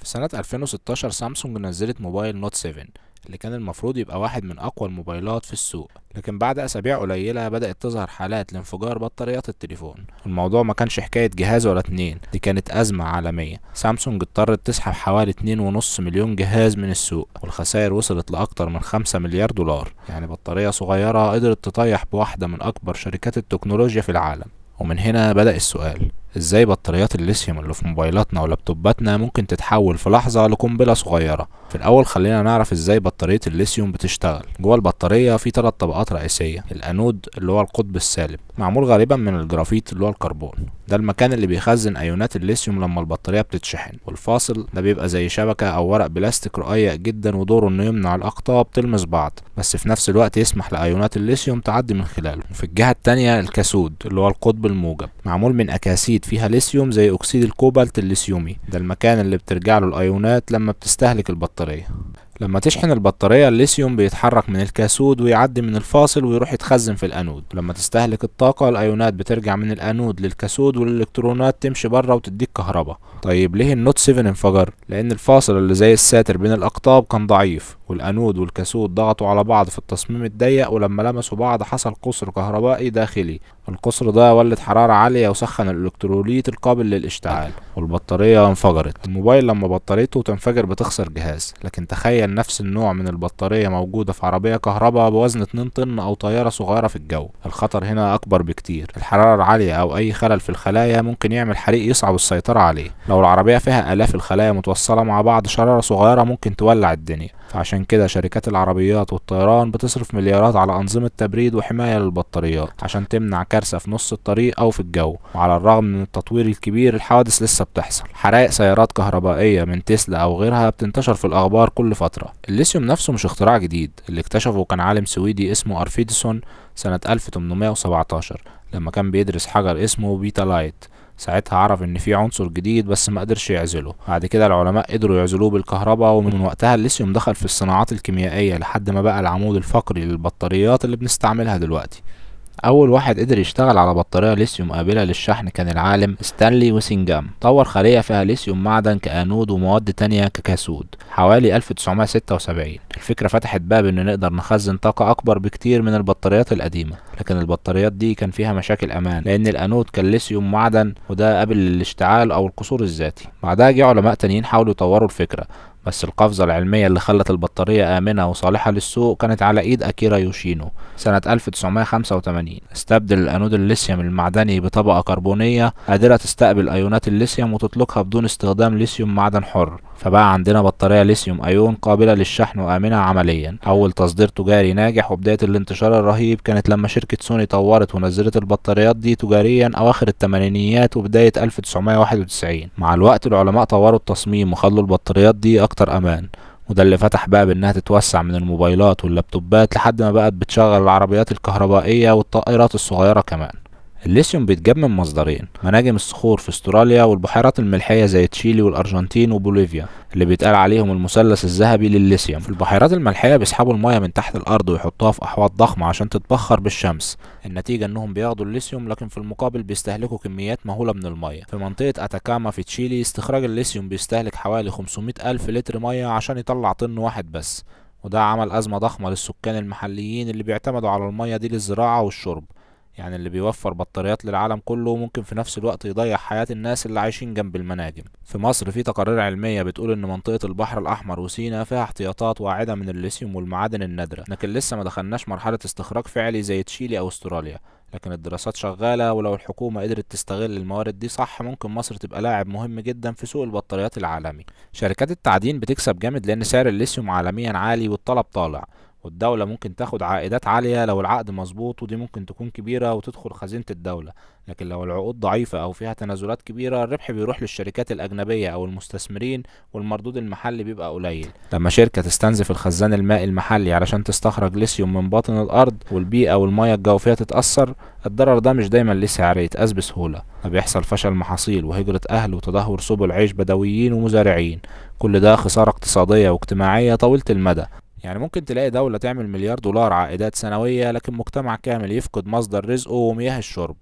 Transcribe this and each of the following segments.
في سنة 2016 سامسونج نزلت موبايل نوت 7 اللي كان المفروض يبقى واحد من أقوى الموبايلات في السوق، لكن بعد أسابيع قليلة بدأت تظهر حالات لانفجار بطاريات التليفون. الموضوع ما كانش حكاية جهاز ولا اتنين، دي كانت أزمة عالمية. سامسونج اضطرت تسحب حوالي 2.5 مليون جهاز من السوق، والخسائر وصلت لأكتر من 5 مليار دولار. يعني بطارية صغيرة قدرت تطيح بواحدة من أكبر شركات التكنولوجيا في العالم. ومن هنا بدأ السؤال، ازاي بطاريات الليثيوم اللي في موبايلاتنا ولابتوباتنا ممكن تتحول في لحظة لقنبلة صغيرة؟ في الأول خلينا نعرف ازاي بطارية الليثيوم بتشتغل. جوه البطارية في 3 طبقات رئيسية. الأنود اللي هو القطب السالب، معمول غالبا من الجرافيت اللي هو الكربون، ده المكان اللي بيخزن أيونات الليثيوم لما البطارية بتتشحن. والفاصل ده بيبقى زي شبكة أو ورق بلاستيك رقيق جدا، ودوره إنه يمنع الأقطاب تلمس بعض، بس في نفس الوقت يسمح لأيونات الليثيوم تعدي من خلاله. وفي الجهة التانية الكاثود اللي هو القطب الموجب، معمول من أكاسيد فيها ليثيوم زي أكسيد الكوبالت الليثيومي، ده المكان اللي بترجع له الأيونات لما بتستهلك البطارية. لما تشحن البطارية الليثيوم بيتحرك من الكاثود ويعدي من الفاصل ويروح يتخزن في الأنود. لما تستهلك الطاقة الأيونات بترجع من الأنود للكاثود والإلكترونات تمشي بره وتديك كهرباء. طيب ليه النوت 7 انفجر؟ لأن الفاصل اللي زي الساتر بين الأقطاب كان ضعيف، والأنود والكاثود ضغطوا على بعض في التصميم الضيق، ولما لمسوا بعض حصل قصر كهربائي داخلي. القصر ده ولد حرارة عالية وسخن الإلكتروليت القابل للاشتعال، والبطارية انفجرت. الموبايل لما بطاريته تنفجر بتخسر جهاز، لكن تخيل نفس النوع من البطارية موجودة في عربية كهرباء بوزن 2 طن أو طيارة صغيرة في الجو. الخطر هنا أكبر بكتير. الحرارة العالية أو أي خلل في الخلايا ممكن يعمل حريق يصعب السيطرة عليه. لو العربية فيها آلاف الخلايا متوصلة مع بعض، شرارة صغيرة ممكن تولع الدنيا. فعشان كده شركات العربيات والطيران بتصرف مليارات على أنظمة تبريد وحماية للبطاريات عشان تمنع كارثة في نص الطريق أو في الجو. وعلى الرغم من التطوير الكبير، الحوادث لسه بتحصل. حرائق سيارات كهربائية من تسلا أو غيرها بتنتشر في الأخبار كل فترة. الليثيوم نفسه مش اختراع جديد، اللي اكتشفه كان عالم سويدي اسمه أرفيدسون سنة 1817 لما كان بيدرس حجر اسمه بيتالايت. ساعتها عرف ان في عنصر جديد بس ما قدرش يعزله. بعد كده العلماء قدروا يعزلوه بالكهرباء، ومن وقتها الليثيوم دخل في الصناعات الكيميائية لحد ما بقى العمود الفقري للبطاريات اللي بنستعملها دلوقتي. أول واحد قدر يشتغل على بطارية ليثيوم قابلة للشحن كان العالم ستانلي ويسنجام. طور خلية فيها ليثيوم معدن كأنود ومواد تانية ككاثود حوالي 1976. الفكرة فتحت باب إن نقدر نخزن طاقة أكبر بكتير من البطاريات القديمة، لكن البطاريات دي كان فيها مشاكل أمان لأن الأنود كان ليثيوم معدن وده قابل للاشتعال أو القصور الذاتي. بعدها جه علماء تانيين حاولوا يطوروا الفكرة، بس القفزة العلمية اللي خلت البطارية آمنة وصالحة للسوق كانت على إيد أكيرا يوشينو سنة 1985. استبدل الأنود الليثيوم المعدني بطبقة كربونية قادرة تستقبل أيونات الليثيوم وتطلقها بدون استخدام ليثيوم معدن حر، فبقى عندنا بطارية ليثيوم أيون قابلة للشحن وآمنة عمليا. أول تصدير تجاري ناجح وبداية الانتشار الرهيب كانت لما شركة سوني طورت ونزلت البطاريات دي تجاريا أواخر الثمانينيات وبداية 1991. مع الوقت العلماء طوروا التصميم وخلوا البطاريات دي أكتر أمان، وده اللي فتح باب إنها تتوسع من الموبايلات واللابتوبات لحد ما بقت بتشغل العربيات الكهربائية والطائرات الصغيرة كمان. الليثيوم بيتجاب من مصدرين، مناجم الصخور في استراليا والبحيرات الملحية زي تشيلي والأرجنتين وبوليفيا اللي بيتقال عليهم المثلث الذهبي للليثيوم. في البحيرات الملحية بيسحبوا المية من تحت الأرض ويحطوها في أحواض ضخمة عشان تتبخر بالشمس. النتيجة إنهم بياخدوا الليثيوم لكن في المقابل بيستهلكوا كميات مهولة من المية. في منطقة أتاكاما في تشيلي استخراج الليثيوم بيستهلك حوالي 500 ألف لتر مية عشان يطلع طن واحد بس، وده عمل أزمة ضخمة للسكان المحليين اللي بيعتمدوا على المية دي للزراعة والشرب. يعني اللي بيوفر بطاريات للعالم كله ممكن في نفس الوقت يضيع حياة الناس اللي عايشين جنب المناجم. في مصر في تقارير علمية بتقول ان منطقة البحر الأحمر وسينا فيها احتياطات واعدة من الليثيوم والمعادن النادرة، لكن لسه ما دخلناش مرحلة استخراج فعلي زي تشيلي أو استراليا، لكن الدراسات شغالة، ولو الحكومة قدرت تستغل الموارد دي صح ممكن مصر تبقى لاعب مهم جدا في سوق البطاريات العالمي. شركات التعدين بتكسب جامد لأن سعر الليثيوم عالميا عالي والطلب طالع، والدولة ممكن تاخد عائدات عالية لو العقد مظبوط، ودي ممكن تكون كبيرة وتدخل خزينة الدولة. لكن لو العقود ضعيفة أو فيها تنازلات كبيرة الربح بيروح للشركات الأجنبية أو المستثمرين والمردود المحلي بيبقى قليل. لما شركة تستنزف الخزان المائي المحلي علشان تستخرج ليثيوم من باطن الأرض والبيئة والمية الجوفية تتأثر، الضرر ده مش دايما ليه سعر يتقاس بسهولة. فبيحصل فشل محاصيل وهجرة أهل وتدهور سبل عيش بدويين ومزارعين، كل ده خسارة اقتصادية واجتماعية طويلة المدى. يعني ممكن تلاقي دولة تعمل مليار دولار عائدات سنوية لكن مجتمع كامل يفقد مصدر رزقه ومياه الشرب.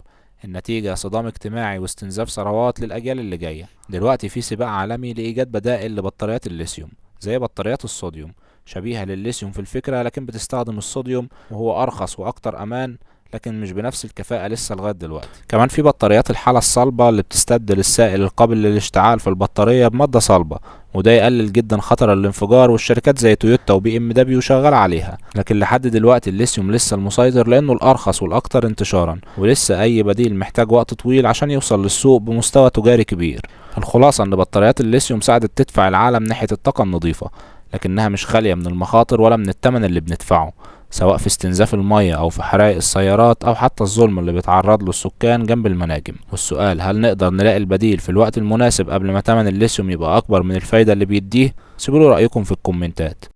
النتيجة صدام اجتماعي واستنزاف ثروات للأجيال اللي جاية. دلوقتي في سباق عالمي لإيجاد بدائل لبطاريات الليثيوم زي بطاريات الصوديوم، شبيهة للليثيوم في الفكرة لكن بتستخدم الصوديوم وهو أرخص وأكتر أمان، لكن مش بنفس الكفاءة لسه لغاية دلوقتي. كمان في بطاريات الحالة الصلبة اللي بتستبدل السائل القابل للاشتعال في البطارية بمادة صلبة، وده يقلل جدا خطر الانفجار، والشركات زي تويوتا وبي ام دبليو شغالة عليها. لكن لحد دلوقتي الليثيوم لسه المسيطر لانه الارخص والاكثر انتشارا، ولسه اي بديل محتاج وقت طويل عشان يوصل للسوق بمستوى تجاري كبير. الخلاصة ان بطاريات الليثيوم ساعدت تدفع العالم ناحية الطاقة النظيفة، لكنها مش خالية من المخاطر ولا من الثمن اللي بندفعه، سواء في استنزاف المية أو في حرائق السيارات أو حتى الظلم اللي بيتعرض له السكان جنب المناجم. والسؤال، هل نقدر نلاقي البديل في الوقت المناسب قبل ما تمن الليثيوم يبقى أكبر من الفايدة اللي بيديه؟ سيبولي رأيكم في الكومنتات.